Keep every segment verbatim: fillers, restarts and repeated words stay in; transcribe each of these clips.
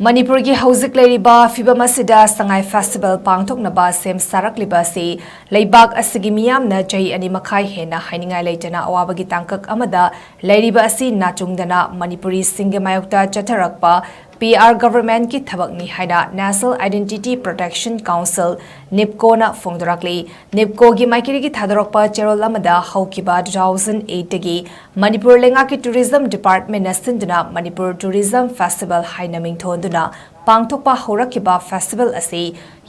ꯃꯅꯤꯄꯨꯔꯒꯤ ꯍꯧꯖꯤꯛ ꯂꯩꯔꯤꯕ ꯐꯤꯕꯝ ꯑꯁꯤꯗ ꯁꯉꯥꯏ ꯐꯦꯁꯇꯤꯚꯦꯜ ꯄꯥꯡꯊꯣꯛꯅꯕ ꯁꯦꯝ ꯁꯥꯔꯛꯂꯤꯕ ꯑꯁꯤ ꯂꯩꯕꯥꯛ ꯑꯁꯤꯒꯤ ꯃꯤꯌꯥꯝꯅ ꯆꯍꯤ ꯑꯅꯤ ꯃꯈꯥꯏ ꯍꯦꯟꯅ ꯍꯥꯏꯅꯤꯡꯉꯥꯏ ꯂꯩꯇꯅ ꯑꯋꯥꯕꯒꯤ ꯇꯥꯡꯀꯛ ꯑꯃꯗ ꯂꯩꯔꯤꯕ ꯑꯁꯤ ꯅꯥꯆꯨꯡꯗꯅ ꯃꯅꯤꯄꯨꯔꯤꯁꯤꯡꯒꯤ ꯃꯥꯌꯣꯛꯇ ꯆꯠꯊꯔꯛꯄ ꯄꯤ ꯑꯥꯔ ꯒꯚꯔꯟꯃꯦꯟꯠꯀꯤ ꯊꯕꯛꯅꯤ ꯍꯥꯏꯅ National Identity Protection Council, ꯅꯤꯞꯀꯣꯅ ꯐꯣꯡꯗꯣꯔꯛꯂꯤ꯫ ꯅꯤꯞꯀꯣꯒꯤ ꯃꯥꯏꯀꯩꯗꯒꯤ ꯊꯥꯗꯣꯔꯛꯄ ꯆꯦꯔꯣꯜ ꯑꯃꯗ ꯍꯧꯈꯤꯕ two thousand eight ꯇꯒꯤ ꯃꯅꯤꯄꯨꯔ ꯂꯩꯉꯥꯛꯀꯤ ꯇꯨꯔꯤꯖꯝ ꯗꯤꯄꯥꯔꯠꯃꯦꯟꯅ ꯁꯤꯟꯗꯨꯅ ꯃꯅꯤꯄꯨꯔ ꯇꯨꯔꯤꯖꯝ ꯐꯦꯁꯇꯤꯚꯦꯜ ꯍꯥꯏꯅ ꯃꯤꯡꯊꯣꯟꯗꯨꯅ ꯄꯥꯡꯊꯣꯛꯄ ꯍꯧꯔꯛꯈꯤꯕ ꯐꯦꯁꯇꯤꯚꯦꯜ ꯑꯁꯤ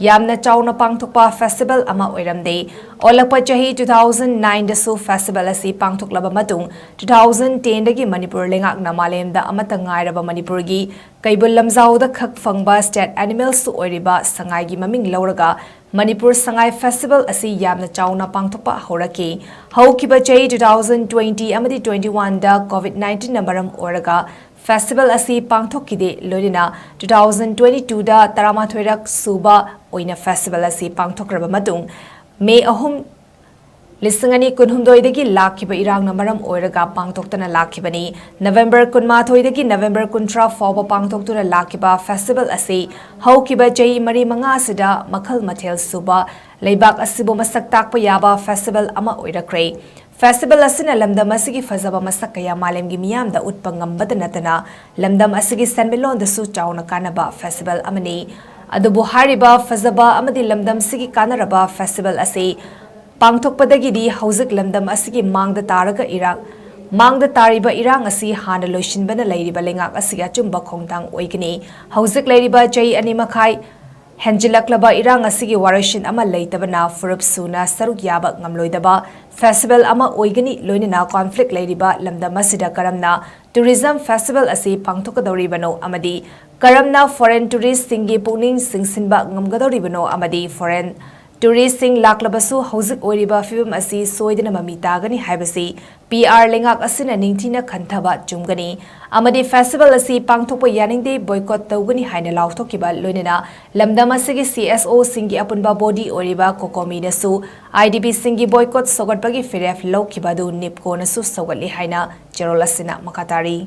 ꯌꯥꯝꯅ ꯆꯥꯎꯅ ꯄꯥꯡꯊꯣꯛꯄ ꯐꯦꯁꯇꯤꯚꯦꯜ ꯑꯃ ꯑꯣꯏꯔꯝꯗꯦ꯫ ꯑꯣꯜꯂꯛꯄ ꯆꯍꯤ two thousand nine ꯗꯁꯨ ꯐꯦꯁꯇꯤꯚꯦꯜ ꯑꯁꯤ ꯄꯥꯡꯊꯣꯛꯂꯕ ꯃꯇꯨꯡ, two thousand ten ꯗꯒꯤ ꯃꯅꯤꯄꯨꯔ ꯂꯩꯉꯥꯛꯅ ꯃꯥꯂꯦꯝꯗ ꯑꯃꯠꯇ ꯉꯥꯏꯔꯕ ꯃꯅꯤꯄꯨꯔꯒꯤ ꯀꯩꯕꯨꯜ ꯂꯝꯖꯥꯎꯗ ꯈꯛ ꯐꯪꯕ state animals ꯁꯨ ꯑꯣꯏꯔꯤꯕ ꯁꯉꯥꯏꯒꯤ ꯃꯃꯤꯡ ꯂꯧꯔꯒ ꯃꯅꯤꯄꯨꯔ ꯁꯉꯥꯏ ꯐꯦꯁꯇꯤꯚꯦꯜ ꯑꯁꯤ ꯌꯥꯝꯅ ꯆꯥꯎꯅ ꯄꯥꯡꯊꯣꯛꯄ ꯍꯧꯔꯛꯈꯤ꯫ ꯍꯧꯈꯤꯕ ꯆꯍꯤ two thousand twenty ꯑꯃꯗꯤ twenty one ꯗ COVID nineteen ꯅ ꯃꯔꯝ ꯑꯣꯏꯔꯒ ꯐꯦꯁꯇꯤꯚꯦꯜ ꯑꯁꯤ ꯄꯥꯡꯊꯣꯛꯈꯤꯗꯦ, ꯂꯣꯏꯅꯅ two thousand twenty two ꯗ ꯇꯔꯥꯃꯥꯊꯣꯏꯔꯛ ꯁꯨꯕ ꯑꯣꯏꯅ ꯐꯦꯁꯇꯤꯚꯦꯜ ꯑꯁꯤ ꯄꯥꯡꯊꯣꯛꯈ꯭ꯔꯕ ꯃꯇꯨꯡ, ꯃꯦ ꯑꯍꯨꯝ, ꯂꯤꯁꯤꯡ ꯑꯅꯤ ꯀꯨꯟꯍꯨꯝꯗꯣꯏꯗꯒꯤ ꯂꯥꯛꯈꯤꯕ ꯏꯔꯥꯡꯅ ꯃꯔꯝ ꯑꯣꯏꯔꯒ ꯄꯥꯡꯊꯣꯛꯇꯅ ꯂꯥꯛꯈꯤꯕꯅꯤ꯫ ꯅꯕꯦꯝꯕꯔ ꯀꯨꯟꯃꯥꯊꯣꯏꯗꯒꯤ ꯅꯕꯦꯝꯕꯔ ꯀꯨꯟꯊ꯭ꯔꯥ ꯐꯥꯎꯕ ꯄꯥꯡꯊꯣꯛꯇꯨꯅ ꯂꯥꯛꯈꯤꯕ ꯐꯦꯁꯇꯤꯚꯦꯜ ꯑꯁꯤ ꯍꯧꯈꯤꯕ ꯆꯍꯤ ꯃꯔꯤ ꯃꯉꯥ ꯑꯁꯤꯗ ꯃꯈꯜ ꯃꯊꯦꯜ ꯁꯨꯕ ꯂꯩꯕꯥꯛ ꯑꯁꯤꯕꯨ ꯃꯁꯛ ꯇꯥꯛꯄ ꯌꯥꯕ ꯐꯦꯁꯇꯤꯚꯦꯜ ꯑꯃ ꯑꯣꯏꯔꯛꯈ꯭ꯔꯦ꯫ ꯐꯦꯁꯇꯤꯚꯦꯜ ꯑꯁꯤꯅ ꯂꯝꯗꯝ ꯑꯁꯤꯒꯤ ꯐꯖꯕ ꯃꯁꯛ ꯀꯌꯥ ꯃꯥꯂꯦꯝꯒꯤ ꯃꯤꯌꯥꯝꯗ ꯎꯠꯄ ꯉꯝꯕꯇ ꯅꯠꯇꯅ ꯂꯝꯗꯝ ꯑꯁꯤꯒꯤ ꯁꯦꯟꯃꯤꯠꯂꯣꯟꯗꯁꯨ ꯆꯥꯎꯅ ꯀꯥꯟꯅꯕ ꯐꯦꯁꯇꯤꯚꯦꯜ ꯑꯃꯅꯤ꯫ ꯑꯗꯨꯕꯨ ꯍꯥꯏꯔꯤꯕ ꯐꯖꯕ ꯑꯃꯗꯤ ꯂꯝꯗꯝꯁꯤꯒꯤ ꯀꯥꯟꯅꯔꯕ ꯐꯦꯁꯇꯤꯚꯦꯜ ꯑꯁꯤ ꯄꯥꯡꯊꯣꯛꯄꯗꯒꯤꯗꯤ ꯍꯧꯖꯤꯛ ꯂꯝꯗꯝ ꯑꯁꯤꯒꯤ ꯃꯥꯡꯗ ꯇꯥꯔꯒ ꯏꯔꯥꯡ, ꯃꯥꯡꯗ ꯇꯥꯔꯤꯕ ꯏꯔꯥꯡ ꯑꯁꯤ ꯍꯥꯟꯅ ꯂꯣꯏꯁꯤꯟꯕꯅ ꯂꯩꯔꯤꯕ ꯂꯩꯉꯥꯛ ꯑꯁꯤꯒꯤ ꯑꯆꯨꯝꯕ ꯈꯣꯡꯊꯥꯡ ꯑꯣꯏꯒꯅꯤ꯫ ꯍꯧꯖꯤꯛ ꯂꯩꯔꯤꯕ ꯆꯍꯤ ꯑꯅꯤ ꯃꯈꯥꯏ ꯍꯦꯟꯖꯤꯜꯂꯛꯂꯕ ꯏꯔꯥꯡ ꯑꯁꯤꯒꯤ ꯋꯥꯔꯣꯏꯁꯤꯟ ꯑꯃ ꯂꯩꯇꯕꯅ ꯐꯨꯔꯨꯞ ꯁꯨꯅ ꯁꯔꯨꯛ ꯌꯥꯕ ꯉꯝꯂꯣꯏꯗꯕ ꯐꯦꯁꯇꯤꯚꯦꯜ ꯑꯃ ꯑꯣꯏꯒꯅꯤ, ꯂꯣꯏꯅꯅ ꯀꯣꯟꯐ꯭ꯂꯤꯛ ꯂꯩꯔꯤꯕ ꯂꯝꯗꯝ ꯑꯁꯤꯗ ꯀꯔꯝꯅ ꯇꯨꯔꯤꯖꯝ ꯐꯦꯁꯇꯤꯚꯦꯜ ꯑꯁꯤ ꯄꯥꯡꯊꯣꯛꯀꯗꯧꯔꯤꯕꯅꯣ ꯑꯃꯗꯤ ꯀꯔꯝꯅ ꯐꯣꯔꯦꯟ ꯇꯨꯔꯤꯁꯁꯤꯡꯒꯤ ꯄꯨꯛꯅꯤꯡ ꯆꯤꯡꯁꯤꯟꯕ ꯉꯝꯒꯗꯧꯔꯤꯕꯅꯣ ꯑꯃꯗꯤ ꯐꯣꯔꯦꯟ ꯇꯨꯔꯤꯁꯁꯤꯡ ꯂꯥꯛꯂꯕꯁꯨ ꯍꯧꯖꯤꯛ ꯑꯣꯏꯔꯤꯕ ꯐꯤꯕꯝ ꯑꯁꯤ ꯁꯣꯏꯗꯅ ꯃꯃꯤ ꯇꯥꯒꯅꯤ ꯍꯥꯏꯕꯁꯤ ꯄꯤ ꯑꯥꯔ ꯂꯩꯉꯥꯛ ꯑꯁꯤꯅ ꯅꯤꯡꯊꯤꯅ ꯈꯟꯊꯕ ꯆꯨꯝꯒꯅꯤ ꯑꯃꯗꯤ ꯐꯦꯁꯇꯤꯚꯦꯜ ꯑꯁꯤ ꯄꯥꯡꯊꯣꯛꯄ ꯌꯥꯅꯤꯡꯗꯦ, ꯕꯣꯏꯀꯣꯠ ꯇꯧꯒꯅꯤ ꯍꯥꯏꯅ ꯂꯥꯎꯊꯣꯛꯈꯤꯕ ꯂꯣꯏꯅꯅ ꯂꯝꯗꯝ ꯑꯁꯤꯒꯤ ꯁꯤ ꯑꯦꯁ ꯑꯣꯁꯤꯡꯒꯤ ꯑꯄꯨꯟꯕ ꯕꯣꯗꯤ ꯑꯣꯏꯔꯤꯕ ꯀꯣꯀꯣꯃꯤꯅꯁꯨ ꯑꯥꯏ ꯗꯤ ꯕꯤꯁꯤꯡꯒꯤ ꯕꯣꯏꯀꯣꯠ ꯁꯧꯒꯠꯄꯒꯤ ꯐꯤꯔꯦꯞ ꯂꯧꯈꯤꯕ ꯑꯗꯨ ꯅꯤꯞꯀꯣꯅꯁꯨ ꯁꯧꯒꯠꯂꯤ ꯍꯥꯏꯅ ꯆꯦꯔꯣꯜ ꯑꯁꯤꯅ ꯃꯈꯥ ꯇꯥꯔꯤ꯫